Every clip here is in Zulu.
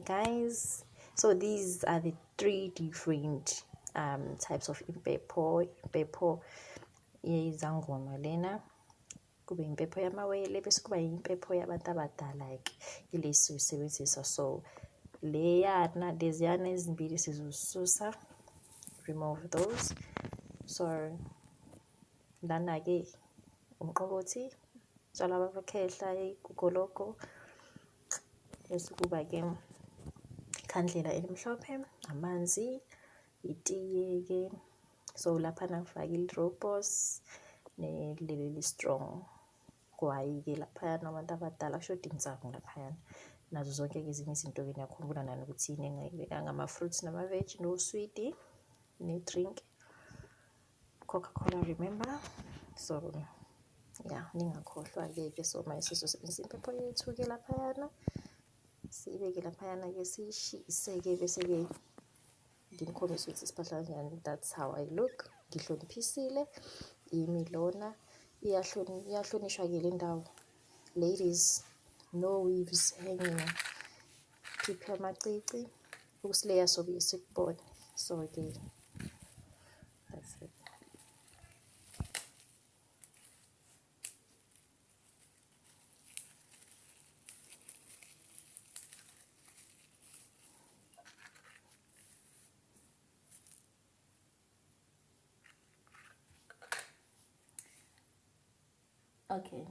Guys, so these are the three different types of impepho. Impepho yezangoma lena, kube impepho yamawele, bese kuba impepho yabantu abadala-ke, ile sizoyisebenzisa. So leyana, leziyana ezimbili sizozisusa, remove those. So lana-ke umqombothi, tshwala babakhehla, igogologo, bese kuba-ke ikhandlela elimhlophe, amanzi, itiye-ke. So laphana ngifake i-rooibos neleli strong gwayi-ke laphayana, abantu abadala kushoda insangu laphayana. Nazo zonke-ke ezinye izinto-ke niyakhumbula nani ukuthi yini engingayibekanga, ama-fruits nama-veg, noswidi, ne-drink, Coca-Cola, remember? So yeah, ningakhohlwa-ke ke. So manje sizosebenzisa impepho yethu-ke laphayana, siyibeke laphayana-ke, siyishise-ke, bese-ke nginikhombise ukuthi siphahla kanjani. That's how I look. Ngihloniphisile, yimi lona. Iyahlonishwa-ke le ndawo. Ladies, no weaves hanging. Khiphe amacici, ukusileya sobuye sikubone. So-ke, that's it. Okay,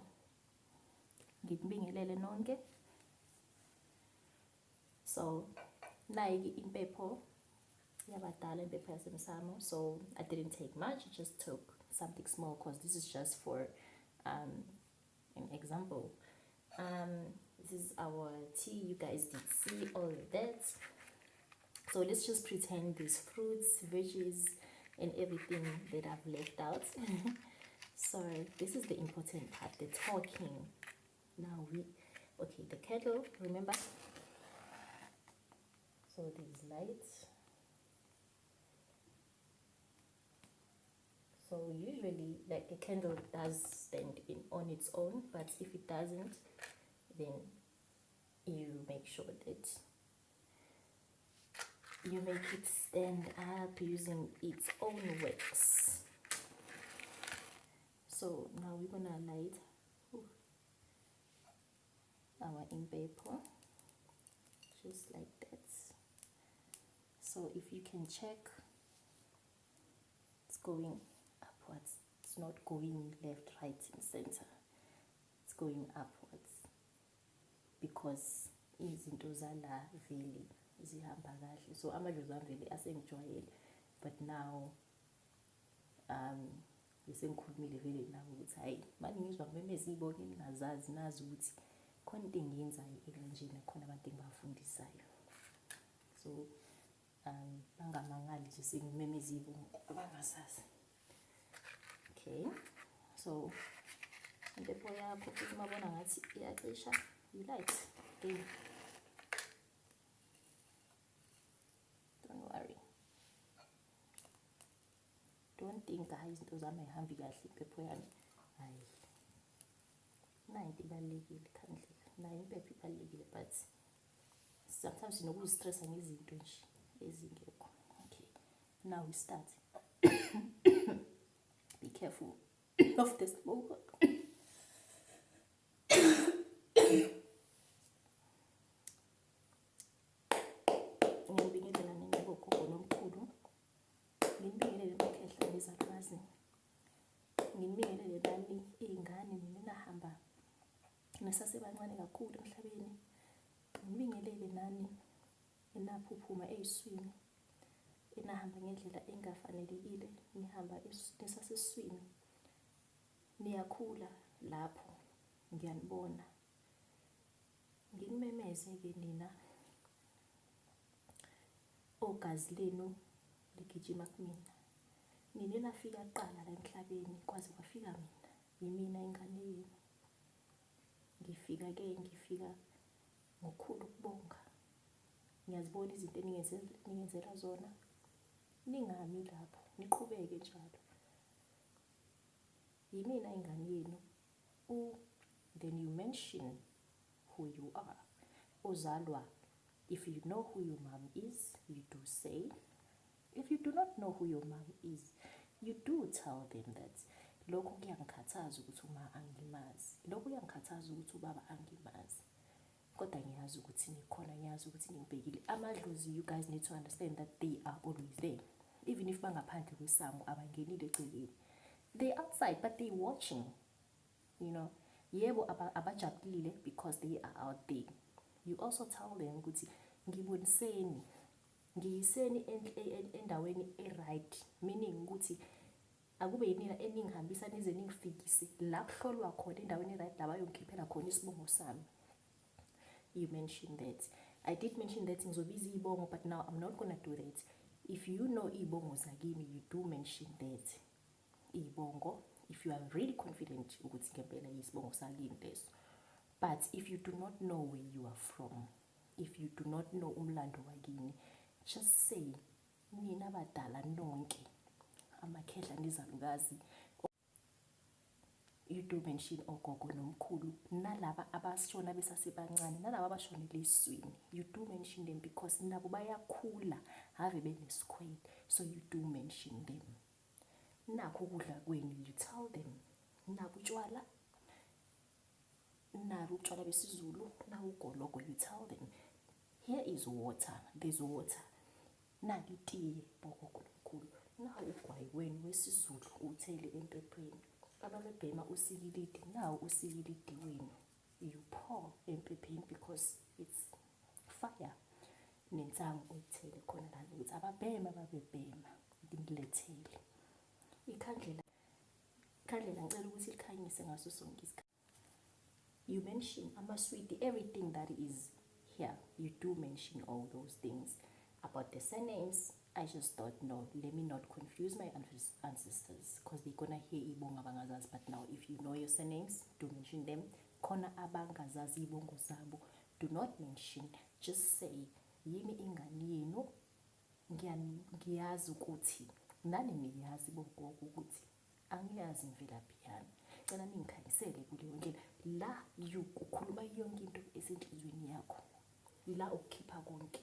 ngikubingelele nonke. So nayi impepho yabadala, impepho yasemsamo. So I didn't take much, I just took something small because this is just for an example. This is our tea, you guys did see all of that. So let's just pretend these fruits, veggies and everything that I've left out. So this is the important part, the talking. Now we, okay, the kettle, remember? So there's light. So usually like a candle does stand in on its own, but if it doesn't, then you make sure that you make it stand up using its own wax. So now we're gonna light our impepho just like that. So if you can check, it's going upwards, it's not going left, right and center, it's going upwards because izinto zala vele zihamba kahle. So amadlozi ami vele asengijwayele, but now besengikhulumile vele nabo ukuthi hayi mani ngizwa ngimemeza iy'bongo eningazazi, nazi ukuthi khona into engiyenzayo ekanjena, khona abantu engibafundisayo. So bangamangali nje sengimemeza iy'bongo abangazazi. Okay, so impepho yakho futhi uma bona ngathi iyacisha, you light again, don't worry, don't think hayi izinto zami ayihambi kahle, impepho yami hayi. Nayo into ibalulekile, ikhandlela nayo impepho ibalulekile, but sometimes sinokuzistressa ngezinto nje ezingekho. Okay, now we start. Be careful of the smoke. Ngiyabingelela nina bogogo nomkhulu, nginibingelele makhehla nezalukazi, nginibingelele nani iy'ngane nina nahamba nisasebancane kakhulu emhlabeni, nginibingelele nani enaphuphuma ey'swini, enahamba ngendlela engafanelekile, nihamba nisasesiswini, niyakhula lapho, ngiyanibona. Nginimemeze-ke nina ogazi lenu ligijima kumina. Nina enafika kuqala la emhlabeni kwaze kwafika mina, yimina ingane yenu. Ngifika-ke, ngifika ngokukhulu ukubonga. Ngiyazibona izinto eningenzela zona. Ningami lapho, niqhubeke njalo. Yimina ingane yenu. Then you mention who you are. Ozalwa If you know who your mom is, you do say. If you do not know who your mom is, you do tell them that lokhu kuyangikhathaza ukuthi uma angimazi, lokhu kuyangikhathaza ukuthi ubaba angimazi, kodwa ngiyazi ukuthi nikhona, ngiyazi ukuthi ningibhekile. Amadlozi, you guys need to understand that they are always there. Even if bangaphandle kwesango, abangenile egcekeni, they outside, but they watching. Yebo, abajabulile because they are out there. You also tell them ukuthi ngiboniseni, ngiyiseni endaweni e-right, meaning ukuthi akube yinina eningihambisa nize ningifikise la kuhlolwa khona, endaweni e-right, la bayongikhiphela khona isibongo sami. You mention that. I did mention that ngizobiza iy'bongo, but now I'm not gonna do that. If you know iy'bongo zakini, you do mention that iy'bongo, if you are really confident ukuthi ngempela yisibongo sakini leso. But if you do not know where you are from, if you do not know umlando wakini, just say nina abadala nonke, amakhehla nezalukazi. You do mention ogogo nomkhulu, nalaba abashona besasebancane, nalaba abashonele esiswini. You do mention them because nabo bayakhula, have benesikhwele, so you do mention them. Nakho ukudla kwenu, you tell them, nabo utshwala, nabo utshwala besiZulu, nawo ugologo. You tell them, here is water, there's water, nali itiye, bogogo nomkhulu, nawu ugwayi wenu wesiZulu, uthele empephweni. Ababebhema usikilidi, nawu usikilidi wenu, you pour empepheni because it's fire, nensangu uyithele khona lana ukuthi ababhema babebhema. Ngilethele ikhandlela, ikhandlela ngicela ukuthi likhanyise ngaso sonke isikhathi. You mention amaswidi, everything that is here, you do mention all those things. About the surnames, I just thought, no, let me not confuse my ancestors because they're gonna hear ibongo abangazazi. But now if you know your surnames, do mention them. Khona abangazazi ibongo zabo, do not mention, just say yimi ingane yenu, ngiyazi ukuthi nani niyazi bogogo ukuthi angiyazi imvelaphi yami, cela ningikhanyisele kuleyo ndlela. La you ukhuluma yonke into esenhliziyweni yakho, la ukukhipha konke,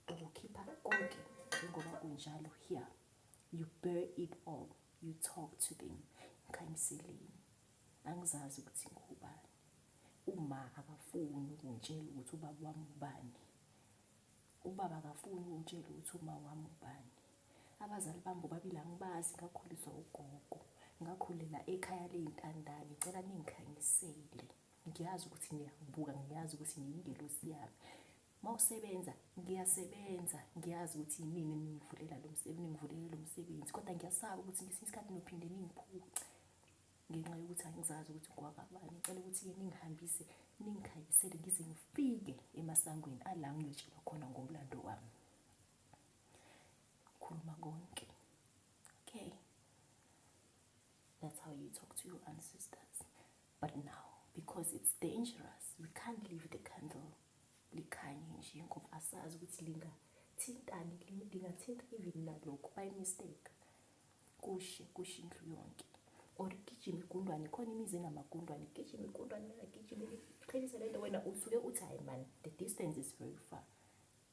ukukhipha konke njengoba kunjalo. Here you bear it all, you talk to them. Ngikhanyiseleni, angizazi ukuthi ngubani, uma akafuni ukungitshela ukuthi ubaba wami ubani, ubaba akafuni ukungitshela ukuthi uma wami ubani, abazali bami bobabili angibazi, ngakhuliswa ugogo, ngakhulela ekhaya ley'ntandane, cela ningikhanyisele, ngiyazi ukuthi niyangibuka, ngiyazi ukuthi niyingelosi yami. Mawusebenza, ngiyasebenza, ngiyazi ukuthi yinini ningivulela lo msebenzi, ningivulele lo msebenzi, kodwa ngiyasaba ukuthi ngesinye isikhathi nophinde ningiphuce ngenxa yokuthi angizazi ukuthi ngwakabani. Ngicela ukuthi-ke ningihambise, ningikhanyisele ngize ngifike emasangweni ala ngiyotshelwa khona ngomlando wami. Khuluma konke. Okay, that's how you talk to your ancestors. But now, because it's dangerous, we can't leave the candle likhanye nje ngoba asazi ukuthi lingathintani, lingathinta even nalokhu by mistake, kushe, kushe indlu yonke, or gijima igundwane. Khona imizi enamagundwane, gijima igundwane, gijima liqhelise lento. Wena usuke uthi, hayi man, the distance is very far.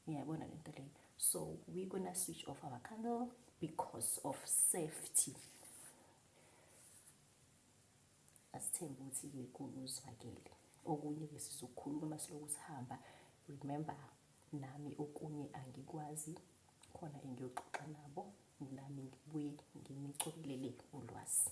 Ngiyayibona lento leyo. So we're gonna switch off our candle because of safety. Asithembe ukuthi-ke kuzwakele. Okunye-ke sizokhuluma siloku sihamba. Remember, nami okunye angikwazi khona, engiyoxoxa nabo nami, ngibuye nginicobelele ulwazi.